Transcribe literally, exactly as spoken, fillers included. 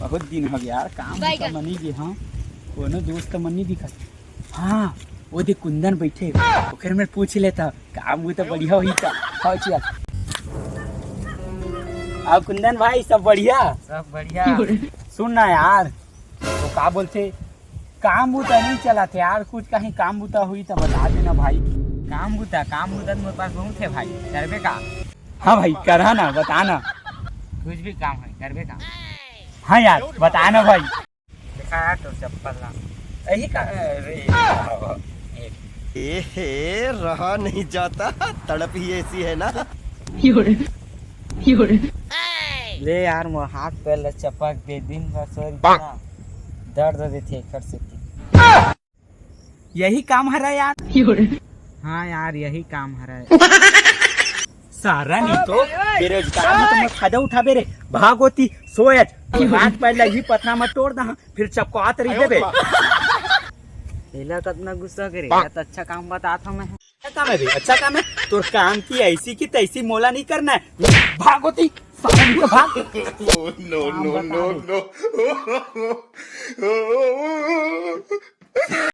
बहुत दिन हो गया यार, काम तो मन नहीं गे। हाँ, कोनो दोस्त मन नहीं दिखत। हाँ, वो दे कुंदन बैठे हे, ओकर में पूछ लेता, काम वो तो बढ़िया होही का। हाँ, चल। अब कुंदन भाई, सब बढ़िया? सब बढ़िया। सुन ना यार, तो का बोलथे, काम बूता नहीं चलत हे यार, कुछ कहीं काम बूता होही तो बता देना भाई। काम बूता, काम बूता तो मोर पास बहुत हे भाई, करबे का? हाँ भाई, करा ना, बता ना। कुछ भी काम है, करबे का? हाँ यार, बता ना भाई। देखा यार, तो चप्पल ना, यही का, अरे, एक। ए हे, रहा नहीं जाता, तड़प ही ऐसी है ना। ले यार, मोर हाथ पैर ला चपक दे, दिन भर सोए रहिथे ना, दर्द देथे एकर सेती। यही काम हरा यार। हाँ यार, यही काम हरा। सारा नहीं तो बेरोजगार में तो मैं फायदा उठाबे रे, भाग ओती, सोए आज। हाथ पैर ला ही पथरा में तोड़ दहा, फिर चपकात रही देबे। एला कतना गुस्सा करे, या तो अच्छा काम बतात हूँ मैं। अच्छा काम है बे, अच्छा काम है। तोर काम की ऐसी की तैसी, मोला नहीं करना है। भाग ओती, साला नहीं तो भाग। Oh, no, काम no, बता no, दे। No।